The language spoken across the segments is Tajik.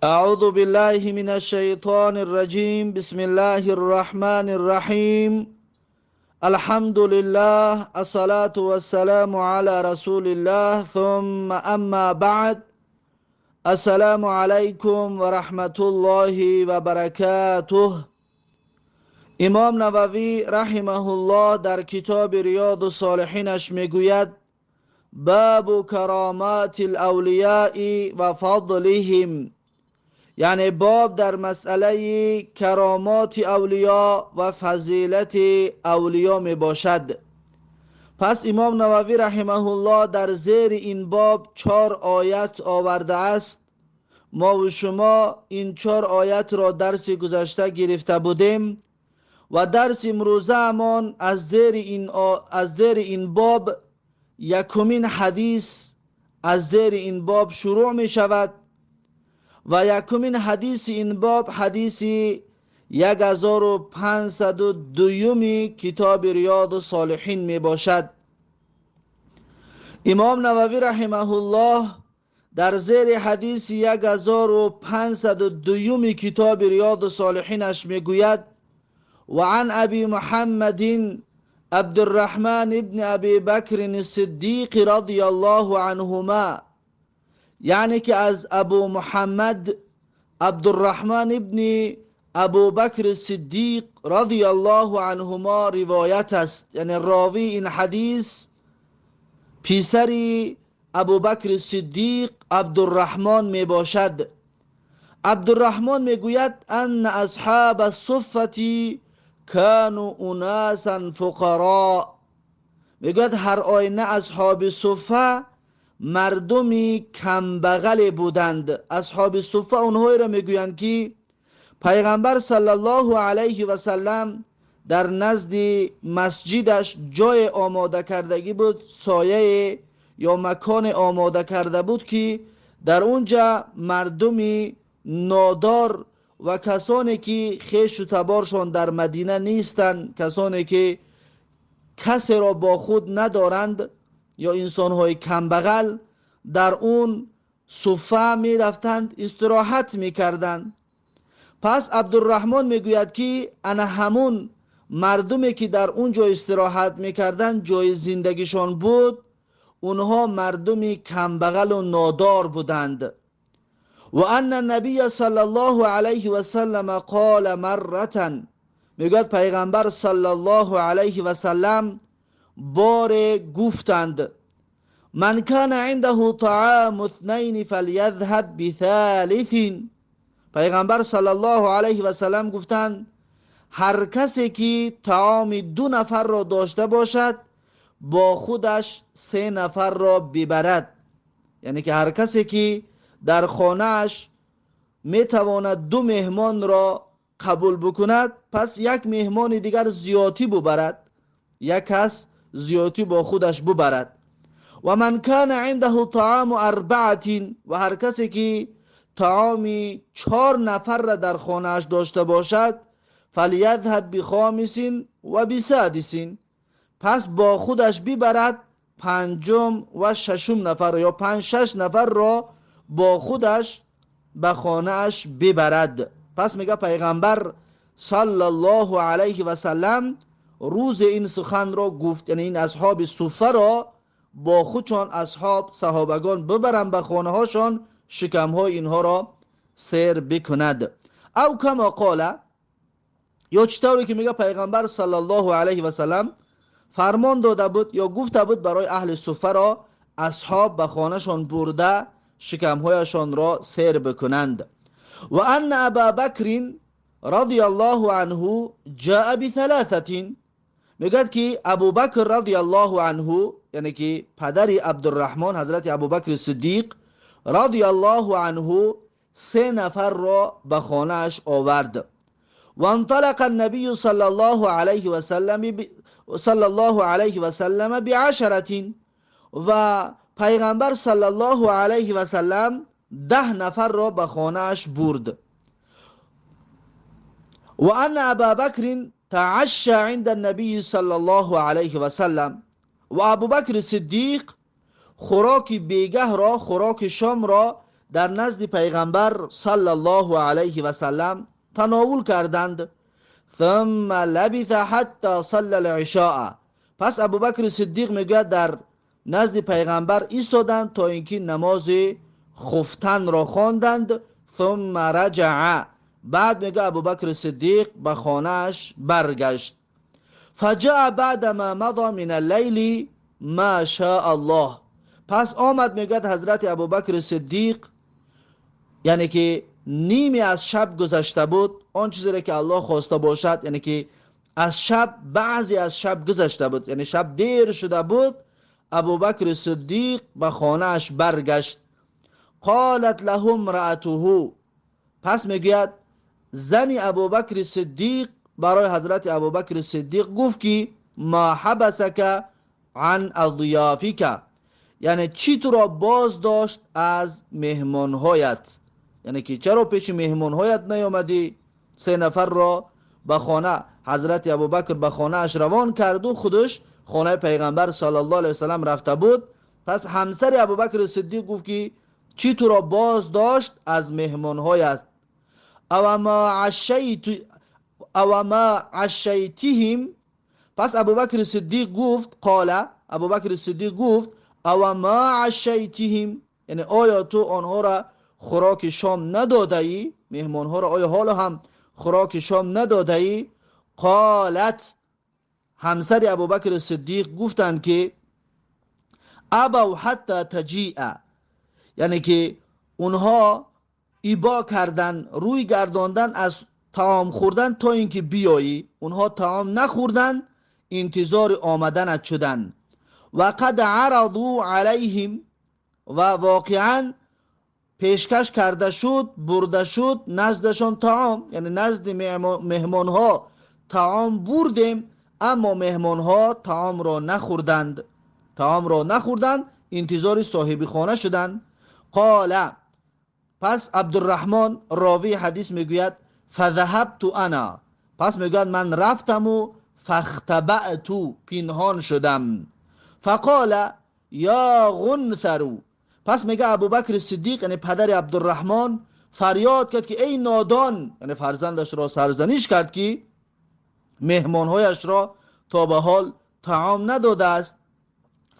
أعوذ بالله من الشيطان الرجيم. بسم الله الرحمن الرحيم. الحمد لله، الصلاة والسلام على رسول الله، ثم أما بعد. السلام عليكم ورحمة الله وبركاته. امام نووی رحمه الله در کتاب ریاض الصالحینش میگوید: باب کرامات الاولیاء و فضلهم، یعنی باب در مسئله کرامات اولیا و فضیلت اولیا می باشد. پس امام نووی رحمه الله در زیر این باب 4 آیت آورده است. ما و شما این 4 آیت را درس گذشته گرفته بودیم و درس امروزه همان از زیر این باب یکمین حدیث از زیر این باب شروع می شود و یکمین حدیث این باب حدیث 1502 کتاب ریاض الصالحین می باشد. امام نووی رحمه الله در زیر حدیث 1502 کتاب ریاض الصالحینش می گوید: و عن ابی محمد عبدالرحمن ابن ابی بکر الصدیق رضی الله عنهما، یعنی که از ابو محمد عبدالرحمن ابن ابو بکر صدیق رضی الله عنهما روایت است. یعنی راوی این حدیث پسر ابو بکر صدیق عبدالرحمن می باشد. عبدالرحمن می گوید: ان اصحاب الصفة كانوا اناسا فقراء. میگوید هر آینه اصحاب صفه مردمی کمبغل بودند. اصحاب صفه اونهایی را میگویند که پیغمبر صلی الله علیه و سلم در نزد مسجدش جای آماده کردگی بود، سایه یا مکان آماده کرده بود که در اونجا مردمی نادار و کسانی که خویش و تبارشان در مدینه نیستند، کسانی که کسی را با خود ندارند یا انسانهای کمبغل، در اون صفه می رفتند، استراحت می کردند. پس عبدالرحمن می گوید که انا همون مردمی که در اونجا استراحت می کردند، جای زندگیشان بود، اونها مردمی کمبغل و نادار بودند. و ان النبی صلی الله علیه و سلم قال مرة، میگوید پیغمبر صلی الله علیه و سلم بار گفتند: من کان عنده طعام اثنین فلیذهب بثالث. پیغمبر صلی الله علیه و سلم گفتند هر کسی که طعام 2 نفر را داشته باشد با خودش 3 نفر را ببرد. یعنی که هر کسی که در خانه‌اش میتواند 2 مهمان را قبول بکند، پس یک مهمان دیگر زیادی ببرد، یک کس زیادی با خودش ببرد. و من کان عنده طعام 4، و هر کسی که طعام 4 نفر را در خانه‌اش داشته باشد، فلیذهب بخامس و بسادس، پس با خودش ببرد 5 و 6 نفر یا 5-6 نفر را با خودش به خانه‌اش ببرد. پس میگه پیغمبر صلی الله علیه و سلم روز این سخن را گفت، یعنی این اصحاب صفه را با خودشان اصحاب صحابگان ببرن به خانه هاشان، شکم های اینها را سیر بکند. او کما قال، یا چطوری که میگه پیغمبر صلی الله علیه و سلم فرمان داده بود یا گفته بود برای اهل صفه را اصحاب به خانهشان برده شکم هایشان را سیر بکنند. و ان ابا بکر رضی الله عنه جاء بثلاثه، میگد که ابوبکر رضی الله عنه، یعنی که پدر عبدالرحمن حضرت ابوبکر صدیق رضی الله عنه 3 نفر را به خانه‌اش آورد. و انطلق النبی صلی الله علیه و سلم صلی الله علیه و سلم بعشرة، و پیغمبر صلی الله علیه و سلم 10 نفر را به خانه‌اش برد. و ان ابا بکر تعشى عند النبي صلى الله عليه وسلم، و ابوبکر صدیق خوراک بیگه را، خوراک شام را در نزد پیغمبر صلی الله علیه و سلم تناول کردند. ثم لبث حتی صلى العشاء. پس ابوبکر صدیق میگوید در نزد پیغمبر ایستادند تا اینکه نماز خفتن را خواندند. ثم رجع. بعد میگه ابوبکر صدیق به خانهش برگشت. فجاء بعد ما مضى من اللیل ما شاء الله. پس آمد میگه حضرت ابوبکر صدیق، یعنی که نیمی از شب گذشته بود، آن چیزی را که الله خواسته باشد، یعنی که از شب بعضی از شب گذشته بود، یعنی شب دیر شده بود، ابوبکر صدیق به خانهش برگشت. قالت له امرأته. پس میگوید زن ابوبکر صدیق برای حضرت ابوبکر صدیق گفت که ما حبسک عن اضیافک، یعنی چی تو را باز داشت از مهمانهایت، یعنی که چرا پیش مهمانهایت نیامدی؟ سه نفر را به خانه حضرت ابوبکر به خانه اش روان کرد و خودش خانه پیغمبر صلی الله علیه وسلم رفته بود. پس همسر ابوبکر صدیق گفت که چی تو را باز داشت از مهمانهایت؟ او ما عشیتهم. پس ابوبکر صدیق گفت، قال ابوبکر صدیق گفت او ما عشیتهم، یعنی آیا تو آنها را خوراک شام نداده ای؟ مهمانها را آیا حالا هم خوراک شام نداده ای؟ قالت، همسر ابوبکر صدیق گفتند که ابو حتی تجیع، یعنی که اونها ایبا کردن، روی گرداندن از طعام خوردن تا اینکه بیایی. اونها طعام نخوردن، انتظار آمدنت شدن. و قد عرضوا علیهم، و واقعا پیشکش کرده شد، برده شد نزدشان طعام، یعنی نزد مهمانها طعام بردیم، اما مهمانها طعام را نخوردند، طعام را نخوردند، انتظار صاحب خانه شدند. قال، پس عبدالرحمن راوی حدیث میگوید فذهبت انا، پس میگوید من رفتم و فاختبأت، پنهان شدم. فقال یا غنثر، پس میگه ابوبکر صدیق یعنی پدر عبدالرحمن فریاد کرد که ای نادان، یعنی فرزندش را سرزنش کرد که مهمانهایش را تا به حال طعام نداده است.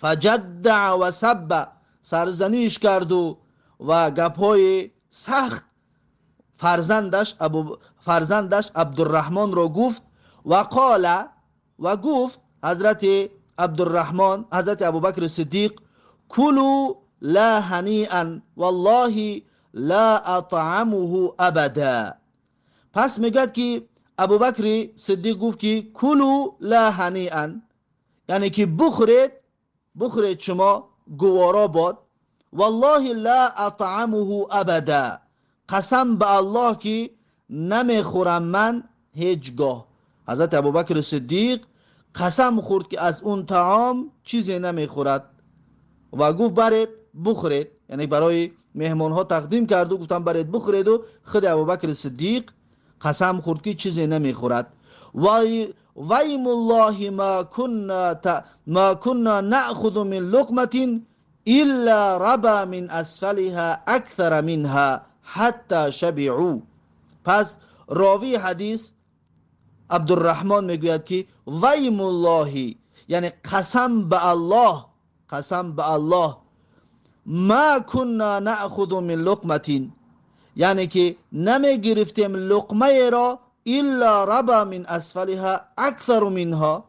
فجدع و سب، سرزنش کرد و گپهای سخت فرزندش عبدالرحمن را گفت. و قال، و گفت حضرت عبدالرحمن، حضرت ابوبکر صدیق کلوا لا هنیئا والله لا اطعمه ابدا. پس میگه که ابوبکر صدیق گفت که کلوا لا هنیئا، یعنی که بخورید، بخورید شما گوارا باد. والله لا اطعمه ابدا، قسم به الله که نمیخورم من هیچگاه. حضرت ابوبکر صدیق قسم خورد که از اون طعام چیزی نمیخورد و گفت برید بخورید، یعنی برای مهمان ها تقدیم کرد و گفتم برید بخورید، و خود ابوبکر صدیق قسم خورد که چیزی نمیخورد. ویم الله ما كنا نأخذ من لقمة الا ربا من اسفلها اکثر منها حتی شبعوا. پس راوی حدیث عبدالرحمن میگوید که ویم الله، یعنی قسم به الله، قسم به الله، ما كنا نأخذ من لقمة، یعنی که نمی گرفتیم لقمه را الا ربا من اسفلها اکثر منها،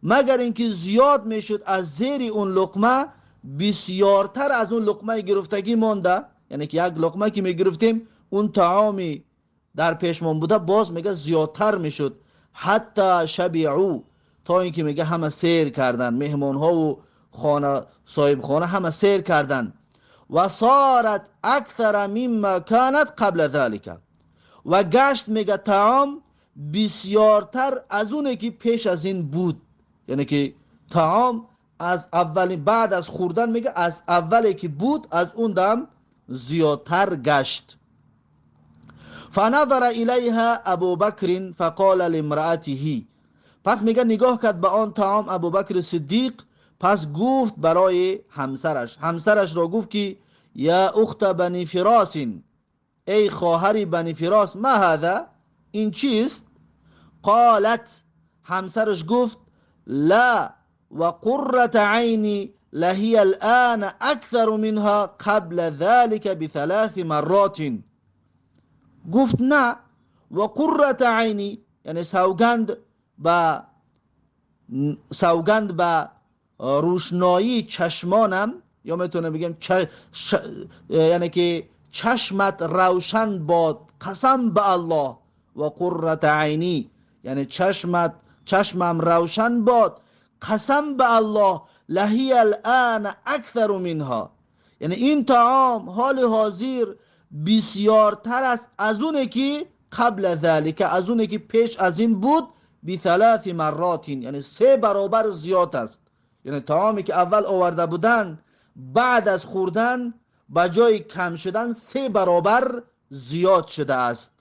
مگر اینکه زیاد میشد از زیر اون لقمه، بسیارتر از اون لقمه گرفتگی مانده. یعنی که یک لقمه که می گرفتیم اون طعامی در پیشمان بوده باز میگه زیادتر میشد. حتی شبعو، تا اینکه میگه همه سیر کردن، مهمان ها و خانه صاحب خانه همه سیر کردن. و صارت اکثر مما کانت قبل ذلك، و گشت میگه طعام بسیارتر از اونه که پیش از این بود. یعنی که طعام از اول بعد از خوردن میگه از اولی که بود از اون دم زیادتر گشت. فنظر الیها ابوبکر فقال لامرأته، پس میگه نگاه کرد به آن طعام ابوبکر صدیق، پس گفت برای همسرش، همسرش را گفت که یا اخت بنی فراس، ای خواهر بنی فراس، ما هذا، این چیست؟ قالت، همسرش گفت لا وقرة عینی لهی الان اکثر منها قبل ذلك بثلاث مرات. گفت نه، و قرة عینی یعنی سوگند به روشنایی چشمانم، یا میتونه بگم یعنی که چشمت روشن باد، قسم به الله. و قرة عینی یعنی چشمم روشن باد، قسم به الله. لهی الان اکثر منها، یعنی این طعام حال حاضر بسیارتر است از اونه که قبل ذلك، از اونه که پیش از این بود، بثلاث مرات، یعنی 3 برابر زیاد است. یعنی طعامی که اول آورده بودن بعد از خوردن به جای کم شدن 3 برابر زیاد شده است.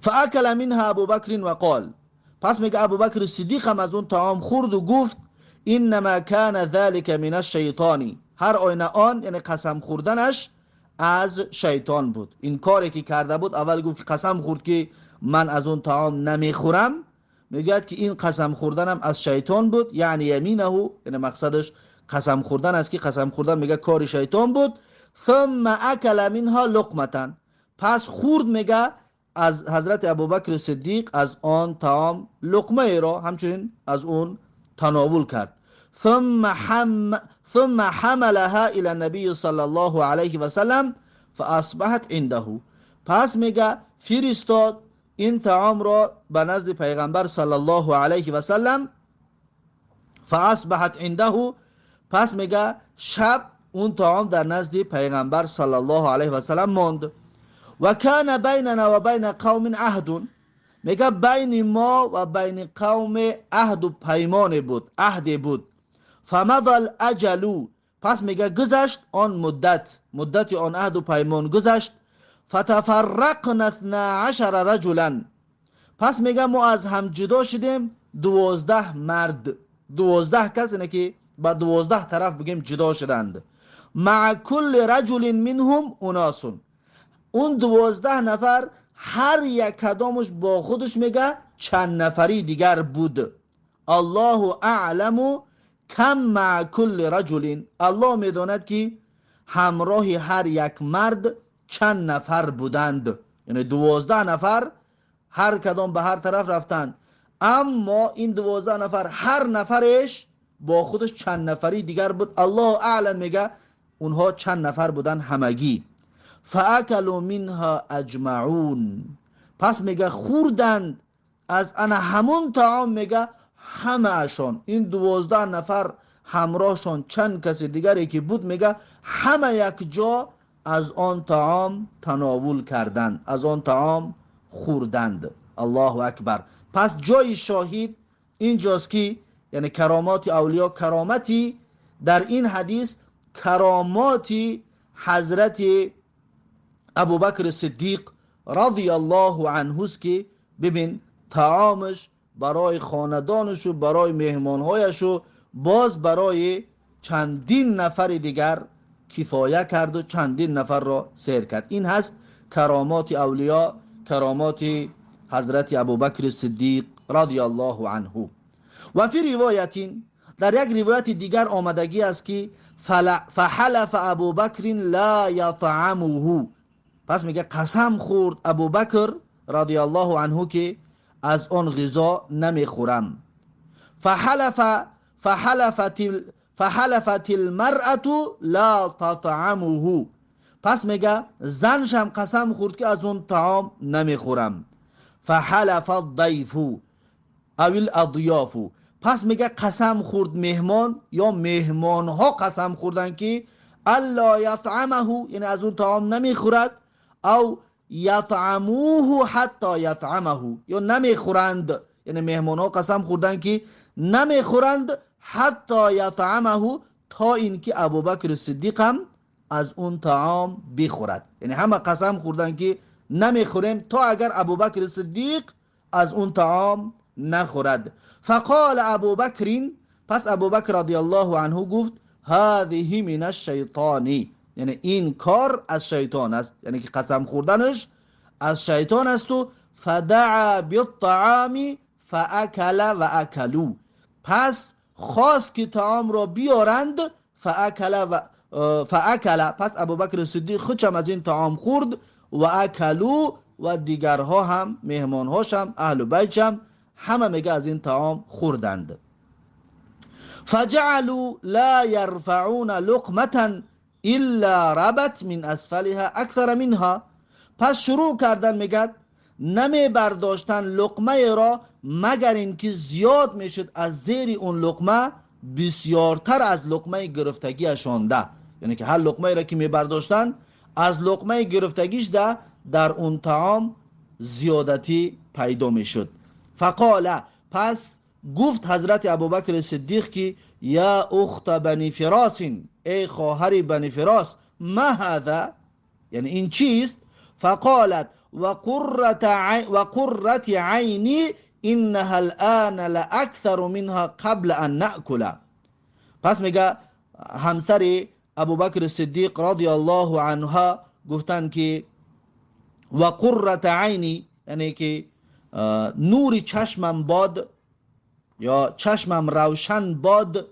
فاکل منها ابوبکر و قال، پس میگه ابوبکر صدیق هم از اون طعام خورد و گفت انما کان ذلك من الشیطان، هر آینه آن یعنی قسم خوردنش از شیطان بود. این کاری که کرده بود، اول گفت که قسم خورد که من از اون طعام نمیخورم، میگوید که این قسم خوردنم از شیطان بود، یعنی یمینه، یعنی مقصدش قسم خوردن است که قسم خوردن میگه کار شیطان بود. ثم اکل منها لقمة، پس خورد میگه از حضرت ابوبکر صدیق از آن طعام لقمه ای را همچنین از اون تناول کرد. ثم حملها الى النبی صلی الله علیه و سلم فاصبحت عنده، پس میگه فرستاد این طعام را به نزد پیغمبر صلی الله علیه و سلم. فاصبحت عنده، پس میگه شب اون طعام در نزد پیغمبر صلی الله علیه و سلم ماند. و کان بیننا و بین قوم عهد، میگه بین ما و بین قوم عهد و پیمان بود، عهد بود. فمضى الاجل، پس میگه گذشت آن مدت، مدت آن عهد و پیمان گذشت. فتفرقنا 12 رجلا، پس میگه ما از هم جدا شدیم 12 مرد، 12 کس، اینه که با 12 طرف بگیم جدا شدند. مع کل رجل منهم اناس، اون 12 نفر هر یک کدامش با خودش میگه چند نفری دیگر بود. الله اعلم کم مع کل رجل، الله میداند که همراه هر یک مرد چند نفر بودند، یعنی 12 نفر هر کدام به هر طرف رفتند، اما این 12 نفر هر نفرش با خودش چند نفری دیگر بود. الله اعلم میگه اونها چند نفر بودن همگی. فاکلوا منها اجمعون، پس میگه خوردند از انا همون طعام، میگه همه اشان، این 12 نفر همراهشان چند کس دیگری که بود، میگه همه یک جا از آن طعام تناول کردند، از آن طعام خوردند. الله اکبر. پس جای شاهد اینجاست که یعنی کرامات اولیا، کرامتی در این حدیث کراماتی حضرت ابوبکر صدیق رضی الله عنه است که ببین طعامش برای خاندانش و برای مهمانهایش و باز برای چندین نفر دیگر کفایه کرد و چندین نفر را سیر کرد. این هست کرامات اولیا، کرامات حضرت ابوبکر صدیق رضی الله عنه. و فی روایت، در یک روایت دیگر آمدگی است که فحلف ابوبکر لا یطعمه، پس میگه قسم خورد ابوبکر رضی الله عنه که از آن غذا نمیخورم. فحلفت المرأة لا تطعمه، پس میگه زنش هم قسم خورد که از اون طعام نمیخورم. فحلف الضیف او الاضیاف، پس میگه قسم خورد مهمان یا مهمانها قسم خوردن که الا یطعمه، یعنی از اون طعام نمیخورد، او یطعموه حتی یطعمه، یا نمیخورند، یعنی مهمانها قسم خوردن که نمیخورند حتی یطعمه، تا اینکه ابوبکر صدیق هم از اون طعام بخورد. یعنی همه قسم خوردن که نمیخوریم تا اگر ابوبکر صدیق از اون طعام نخورد. فقال ابوبکر، پس ابوبکر رضی الله عنه گفت هذه من الشیطان، یعنی این کار از شیطان است، یعنی که قسم خوردنش از شیطان است. و فدعا بالطعام فاکل و اکلوا، پس خواست که طعام را بیارند، فاکل و فاکل، پس ابوبکر صدیق خودش از این طعام خورد، و اکلوا، و دیگرها هم، مهمانهاش هم، اهل بیت هم، همه میگه از این طعام خوردند. فجعلوا لا يرفعون لقمة الا ربت من اسفلها اکثر منها، پس شروع کردن میگه نمی برداشتن لقمه را مگر اینکه زیاد میشد از زیر اون لقمه بسیارتر از لقمه گرفتگیشانده، یعنی که هر لقمه را که می برداشتن از لقمه گرفتگیش ده در اون طعام زیادتی پیدا میشد. فقال، پس گفت حضرت ابوبکر صدیق که یا اخت بنی فراس، ای خواهر بنی فراس، ما هذا، یعنی این چیست؟ فقالت وقرة عینی انها الان لاکثر منها قبل ان نأکل. پس میگه همسر ابوبکر صدیق رضی الله عنها گفتن که وقرة عینی، یعنی که نور چشمم باد یا چشمم روشن باد،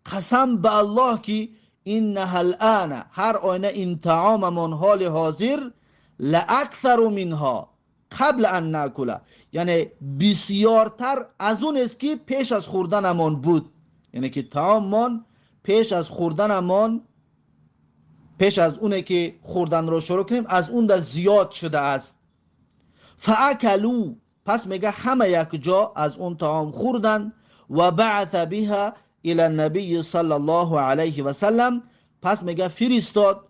قسم به الله که انها الان، هر آینه این طعاممان حال حاضر، لاکثر منها قبل ان ناکل، یعنی بسیارتر از اون است که پیش از خوردنمان بود، یعنی که طعاممان پیش از خوردنمان، پیش از اونه که خوردن رو شروع کنیم، از اون در زیاد شده است. فاکلوا، پس میگه همه یک جا از اون طعام خوردن. و بعث بها الى النبی صلی الله علیه و سلم، پس میگه فرستاد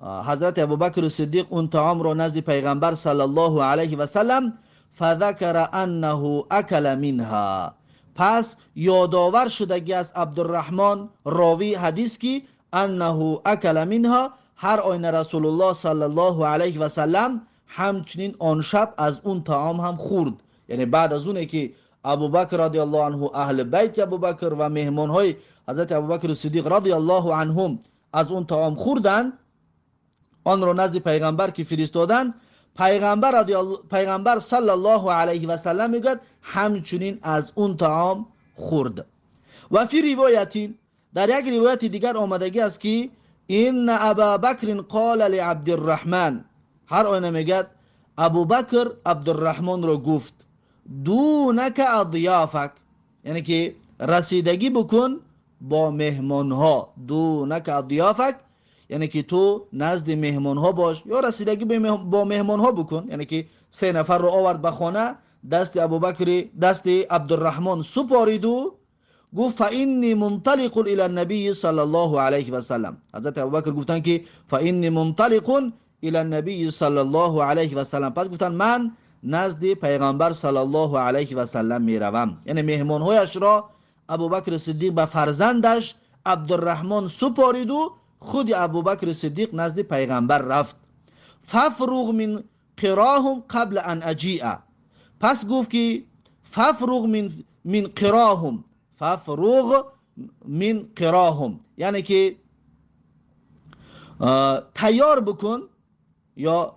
حضرت ابوبکر صدیق اون طعام رو نزد پیغمبر صلی الله علیه و سلم. فذکر انه اکل منها، پس یادآور شدگی از عبدالرحمن راوی حدیث که انه اکل منها، هر آینه رسول الله صلی الله علیه و سلم همچنین آن شب از اون طعام هم خورد. یعنی بعد از اونه که ابوبکر رضی الله عنه، اهل بیت ابوبکر و مهمانهای حضرت ابوبکر صدیق رضی الله عنهم از اون طعام خوردن، آن را نزد پیغمبر که فرستادن، پیغمبر صلی الله علیه و سلم میگوید همچنین از اون طعام خورد. و فی روایتی، در یک روایت دیگر آمدگی است که ان ابا بکر قال لعبدالرحمن، هر آینه میگد ابوبکر عبدالرحمن را گفت دونک اضیافک، یعنی که رسیدگی بکن با مهمانها، دونک اضیافک یعنی که تو نزد مهمانها باش یا رسیدگی با مهمانها بکن، یعنی که 3 نفر رو آورد به خانه، دست ابوبکر دست عبدالرحمن سپارید و گفت فانی منطلق الى النبی صلی الله علیه و سلم. حضرت ابوبکر گفتن که فانی منطلق الى النبی صلی الله علیه و سلم، پس گفتن من نزد پیغمبر صلی الله علیه و سلم میروم. یعنی مهمانهایش را ابوبکر صدیق به فرزندش عبدالرحمن سپارید و خود ابوبکر صدیق نزد پیغمبر رفت. ففرغ من قراهم قبل ان اجیء، پس گفت که ففرغ من قراهم، ففرغ من قراهم یعنی که تیار بکن یا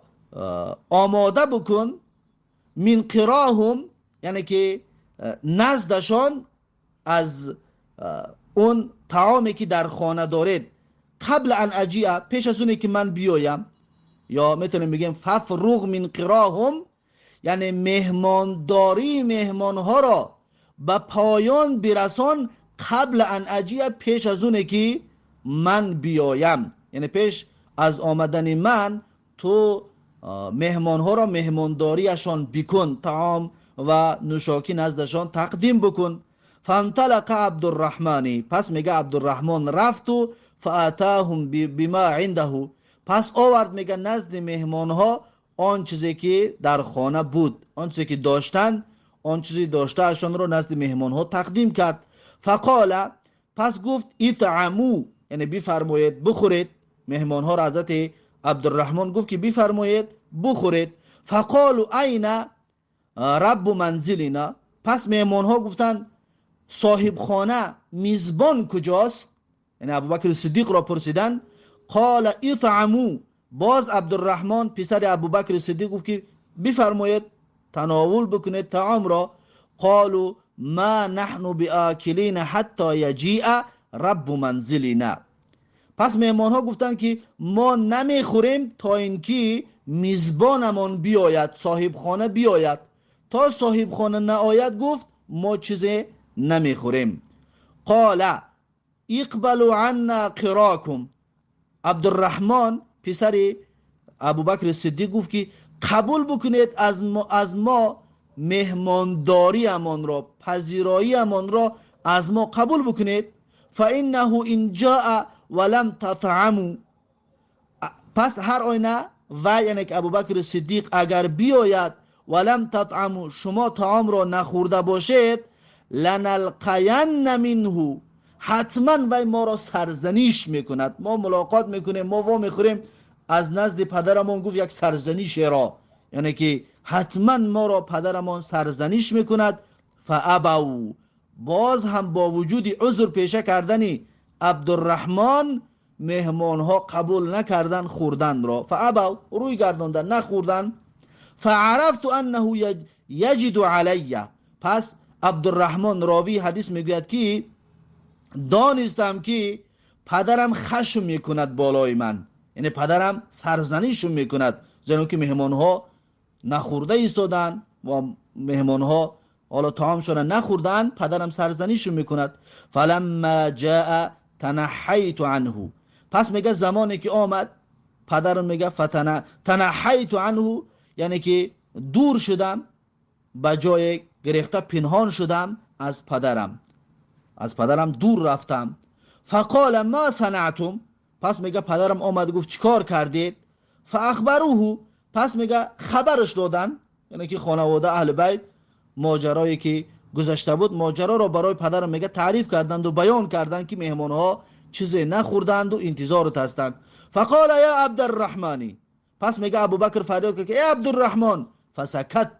آماده بکن، من قراهم یعنی که نزدشان از اون طعامی که در خانه دارید، قبل ان اجیء پیش از اونه که من بیایم، یا میتونیم بگیم ففرغ من قراهم یعنی مهمانداری مهمانها را به پایان برسان، قبل ان اجیء پیش از اونه که من بیایم، یعنی پیش از آمدن من تو مهمانها را مهمانداریشان بکن، طعام و نوشاکی نزدشان تقدیم بکن. فانطلق عبدالرحمن، پس میگه عبدالرحمن رفت و فاتاهم بما عنده، پس آورد میگه نزد مهمانها آن چیزی که در خانه بود، آن چیزی که داشتن، آن چیزی داشتهشان را نزد مهمانها تقدیم کرد. فقال، پس گفت اطعموا یعنی بفرمایید بخورید. مهمانها را حضرت عبدالرحمن گفت که بفرمایید بخورید. فقالوا این رب منزلنا، پس مهمانها گفتند صاحب خانه میزبان کجاست؟ یعنی ابوبکر صدیق را پرسیدن، قال اطعموا، باز عبدالرحمن پسر ابوبکر صدیق گفت که بفرمایید تناول بکنید طعام را. قالوا ما نحن بآکلین حتی یجیء رب منزلنا. پس مهمان ها گفتند که ما نمیخوریم تا اینکه میزبانمان بیاید، صاحب خانه بیاید. تا صاحب خانه نآید گفت ما چیزی نمیخوریم. قال اقبلوا عنا قراکم. عبدالرحمن پسر ابوبکر صدیق گفت که قبول بکنید از ما مهمانداری امان را، پذیرایی امان را از ما قبول بکنید. فانه ان جاء ولم تطعموا. پس هر آینه و یعنی که ابوبکر صدیق اگر بیاید ولم تطعموا، شما طعام را نخورده باشید، لنلقین منه، حتما وی ما را سرزنیش میکند. ما ملاقات میکنیم، ما وا میخوریم از نزد پدرمان، گفت یک سرزنیش را، یعنی که حتما ما را پدرمان سرزنیش میکند. فابوا، باز هم با وجود عذر پیشه کردن عبدالرحمن مهمانها قبول نکردن خوردن را. فابوا، روی گرداندن، نخوردن. فعرفت انه یجد علی. پس عبدالرحمن راوی حدیث میگوید که دانستم که پدرم خشم میکند بالای من، یعنی پدرم سرزنیشم میکند، زیرا که مهمانها نخورده ایستادن و مهمانها حالا طعامشان نخوردن، پدرم سرزنیشم میکند. فلما جاء تنحیت عنه. پس میگه زمانی که آمد پدرم میگه تنحیت عنه، یعنی که دور شدم، به جای گریخته پنهان شدم از پدرم، از پدرم دور رفتم. فقال ما صنعتم. پس میگه پدرم آمد گفت چیکار کردید؟ فاخبروه. پس میگه خبرش دادن، یعنی که خانواده اهل بیت ماجرایی که گذشته بود ماجرا را برای پدرم میگه تعریف کردند و بیان کردند که مهمانها چیزی نخوردند و انتظارت هستند. فقال یا عبدالرحمن. پس میگه ابوبکر فریاد کرد که ای عبدالرحمن. فسکت.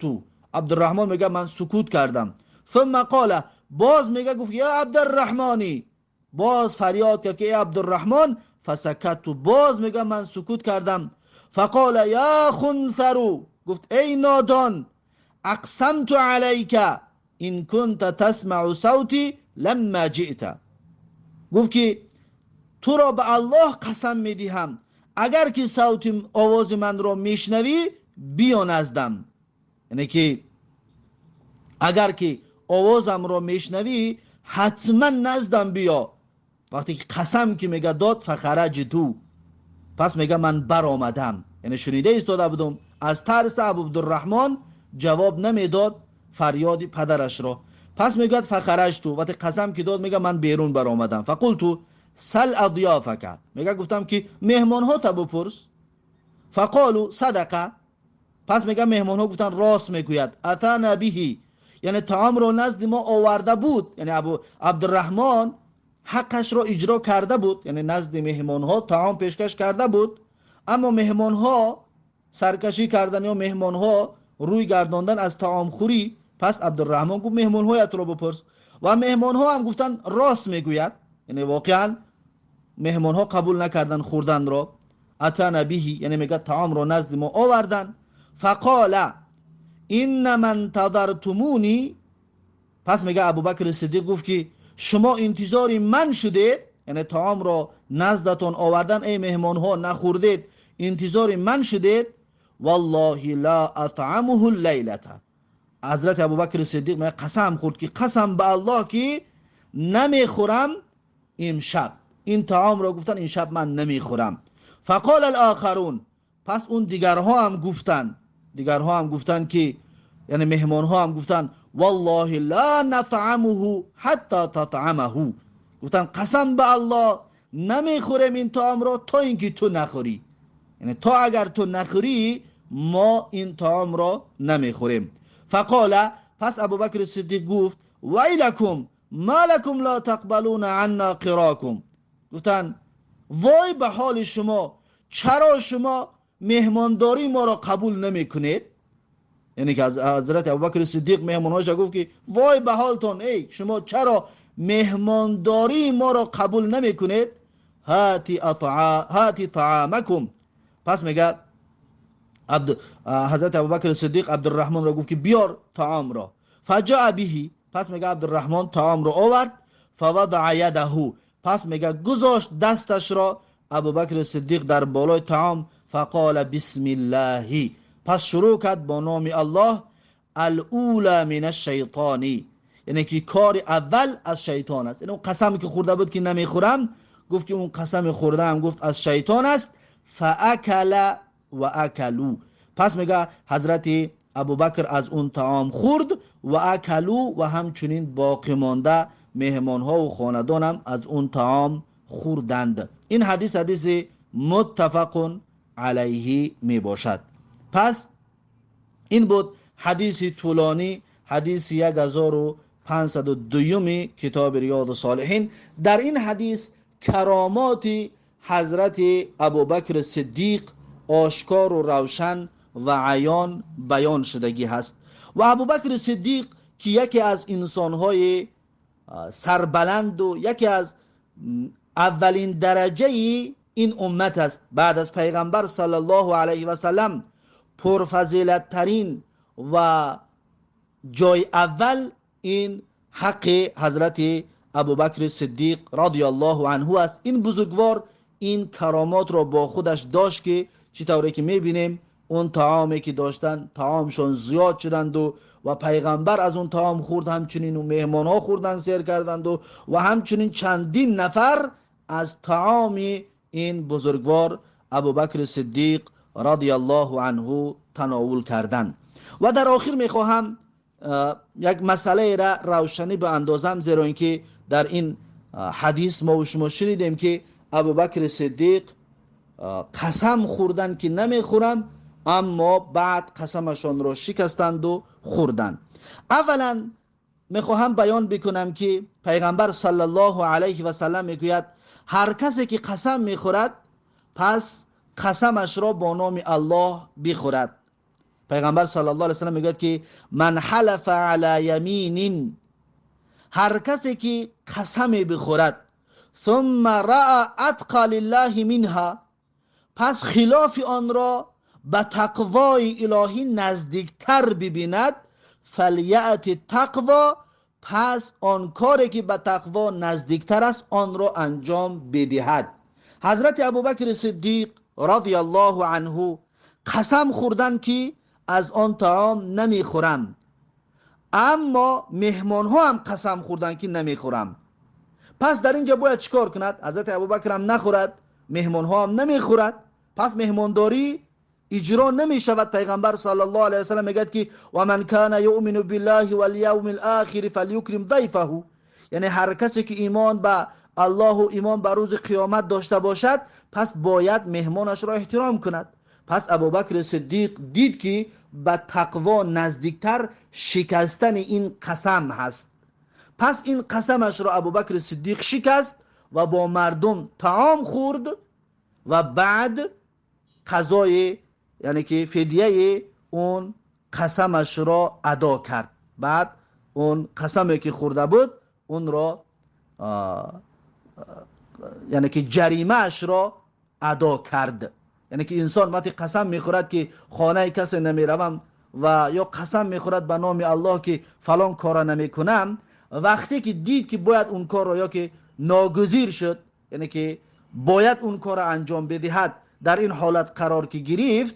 عبدالرحمن میگه من سکوت کردم. ثم قال، باز میگه گفت یا عبدالرحمانی، باز فریاد کرد که ای عبدالرحمن. فسکت، باز میگه من سکوت کردم. فقال یا خنثر، گفت ای نادان، اقسمت علیک ان كنت تسمع صوتی لما جئت. گفت که تو را به الله قسم میدهم اگر که صوت آواز من را میشنوی بیا نزدم، یعنی که اگر که آوازم را میشنوی حتما نزدم بیا. وقتی که قسم که میگه داد، فخرجتو، پس میگه من برآمدم، یعنی شنیده ایستاده بودم، از ترس عبدالرحمن جواب نمیداد فریاد پدرش را. پس میگه فخرجتو، وقتی قسم که داد میگه من بیرون برآمدم. فقلت سل اضیافک، میگه گفتم که مهمان ها تا بپرس. فقالوا صدقه. پس میگه مهمان ها گفتن راست میگوید. اتانا بهی، یعنی طعام رو نزد ما آورده بود، یعنی ابو عبدالرحمن حقش را اجرا کرده بود، یعنی نزد مهمان ها طعام پیشکش کرده بود، اما مهمان ها سرکشی کردن یا مهمان ها روی گرداندن از طعام خوری. پس عبدالرحمن گفت مهمان هایت رو بپرس و مهمان ها هم گفتن راست میگوید، یعنی واقعا مهمان ها قبول نکردن خوردن را. اتانا بهی، یعنی میگه طعام را نزد ما آوردن. فقال انما انتظرتمونی. پس میگه ابوبکر صدیق گفت که شما انتظار من شدید، یعنی طعام را نزدتان آوردن ای مهمان ها نخوردید، انتظار من شدید. والله لا اطعمه اللیله. حضرت ابوبکر صدیق میگه قسم خورد که قسم به الله که نمیخورم امشب این طعام را، گفتن این شب من نمیخورم. فقال الاخرون، پس اون دیگرها هم گفتن، دیگرها هم گفتن که یعنی مهمان ها هم گفتن والله لا نطعمه حتی تطعمه، گفتن قسم به الله نمیخوریم این طعام را تا اینکه تو نخوری، یعنی تا اگر تو نخوری ما این طعام را نمیخوریم. فقال، پس ابوبکر صدیق گفت ویلکم ما لکم لا تقبلون عنا قراکم، گفتن وای به حال شما، چرا شما مهمانداری ما را قبول نمی کنید؟ یعنی که از حضرت ابوبکر صدیق مهمانهاش گفت که وای به حالتان، ای شما چرا меҳмондории моро қабул намекунед? Ҳати таамакум. Пас мега ҳазрати Абубакр Сиддиқ Абдурраҳмонро гуфт ки биёр таомро. Фаҷаа биҳи, пас мега Абдурраҳмон таомро овард. Фаваdaa ядаҳу, пас мега гузошт дасташро Абубакр Сиддиқ дар болои таом. Фақола бисмиллаҳи, пас шурӯъ кард бо номи Аллоҳ. Алула мин ашшайтони, яъне ки кори аввал аз шайтон аст. Яъне он қасаме ки хӯрда буд ки намехӯрам, гуфт ки он қасами хӯрдаам, гуфт, аз шайтон аст. Фаакала ва акалу, пас мега ҳазрати Абубакр аз он таом хӯрд, ва акалу, ва ҳамчунин боқӣ монда меҳмонҳову хонадонам аз он таом хӯрданд. Ин ҳадис ҳадиси муттафақун алайҳи мебошад. Пас ин буд ҳадиси тӯлонӣ, ҳадиси 1502-юми китоби Риёду Солиҳин. Дар ин ҳадис каромоти ҳазрати Абубакр Сиддиқ ошкору равшан ва аён баён шудагӣ ҳаст. Ва Абубакр Сиддиқ ки яке аз инсонҳои сарбаланду яке аз аввалин дараҷаи ин уммат аст баъд аз пайғамбар саллаллоҳу алайҳи васаллам, пурфазилаттарин ва ҷои аввал ин ҳаққи ҳазрати Абубакри Сиддиқ радиаллоҳу анҳу аст. Ин бузургвор ин каромотро бо худаш дошт ки чӣ тавре ки мебинем, он таоме ки доштанд, таомшон зиёд шуданду ва пайғамбар аз он таом хӯрд, ҳамчунину меҳмонҳо хӯрдан, сер карданду ва ҳамчунин чандин нафар аз таоми ин бузургвор Абубакри Сиддиқ радиаллоҳу анҳу тановул карданд. Ва дар охир мехоҳам як масъалаеро равшанӣ баандозам, зеро ин ки дар ин ҳадис мо шумо шунидем ки Абубакри Сиддиқ қасам хӯрданд ки намехӯрам, аммо баъд қасамашонро шикастанду хӯрданд. Аввалан мехоҳам баён бикунам ки пайғамбар саллаллоҳу алайҳи васаллам мегӯяд: ҳар касе ки қасам мехӯрад, пас қасамашро бо номи Аллоҳ бихӯрад. Пайғамбар саллаллоҳу алайҳи васаллам мегӯяд ки ман ҳалафа ала яминин, ҳар касе ки қасаме бихӯрад, ثم رأى اتقى لله منها, пас хилофи онро ба тақвои илоҳӣ наздиктар бибинад, فليأت التقوى, пас он коре ки ба тақво наздиктар аст, онро анҷом бидиҳад. Ҳазрати Абубакри Сиддиқ радиаллоҳу анҳу қасам хӯрданд ки аз он таом намехӯрам, аммо меҳмонҳо ҳам қасам хӯрданд ки намехӯрам. Пас дар ин ҷо бояд чӣ кор кунад? Ҳазрати Абубакр ҳам нахӯрад, меҳмонҳо ҳам намехӯрад, пас меҳмондорӣ иҷро намешавад. Пайғамбар саллаллоҳу алайҳи васаллам мегӯяд ки ва ман кана юъмину биллаҳи валявми лохири фалюкрим дайфаҳу, яъне ҳар касе ки имон ба Аллоҳу имон ба рӯзи қиёмат дошта бошад, пас бояд меҳмонашро эҳтиром кунад. Пас Абубакри Сиддиқ дид ки ба тақво наздиктар шикастани ин қасам ҳаст. Пас ин қасамашро Абубакри Сиддиқ шикаст ва бо мардум таом хӯрд ва баъд қазои, яъне ки фидияи он қасамашро адо кард. Баъд он қасаме ки хӯрда буд, онро, яъне ки ҷаримаашро адо кард. Яъне ки инсон вақте қасам мехӯрад ки хонаи касе намеравам ва ё қасам мехӯрад ба номи Аллоҳ ки фалон корро намекунам, вақте ки дид ки бояд он корро ё ки ногузир шуд, яъне ки бояд он корро анҷом бидиҳад, дар ин ҳолат қарор ки гирифт,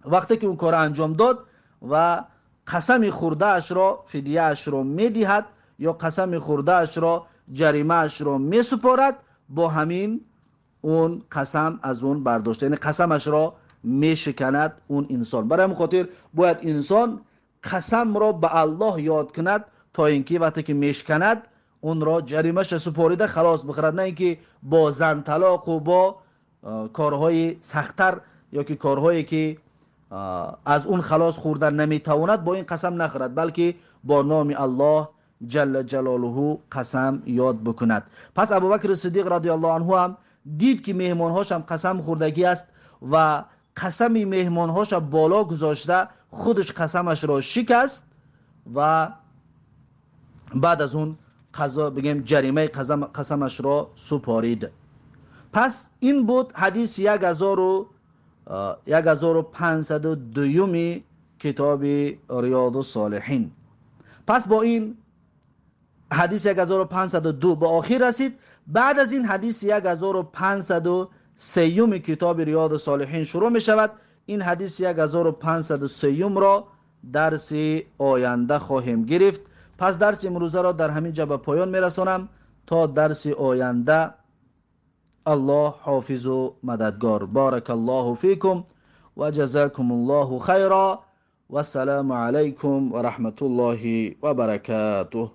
вақте ки он корро анҷом дод ва қасами хӯрдаашро фидияашро медиҳад ё қасами хӯрдаашро ҷаримаашро месупорад, бо ҳамин он қасам аз он бардошта, яъне қасамашро мешиканад он инсон. Барои ҳамин хотир бояд инсон қасамро ба Аллоҳ ёд кунад, то ин ки вақте ки мешиканад, онро ҷаримаша супорида халос бихӯрад, на ин ки бо зан талоқу бо корҳои сахттар ё ки корҳое ки аз он халос хӯрдан наметавонад, бо ин қасам нахӯрад, балки бо номи Аллоҳ ҷалла ҷалолуҳу қасам ёд бикунад. Пас Абубакри Сиддиқ радиаллоҳу анҳу ҳам дид ки меҳмонҳошам қасам хӯрдагӣ аст ва қасами меҳмонҳоша боло гузошта, худаш қасамашро шикаст ва баъд аз он قضا بگیم جریمه قسمش را سپارید. پس این بود حدیث 1502 کتاب ریاض الصالحین. پس با این حدیث 1502 به آخر رسید. بعد از این حدیث 1503 کتاب ریاض الصالحین شروع می شود. این حدیث 1503 را درس آینده خواهیم گرفت. پس درس امروزه را در همین جا به پایان می رسانم. تا درس آینده الله حافظ و مددگار. بارک الله فیکم و جزاکم الله خیرا و السلام علیکم و رحمت الله و برکاته.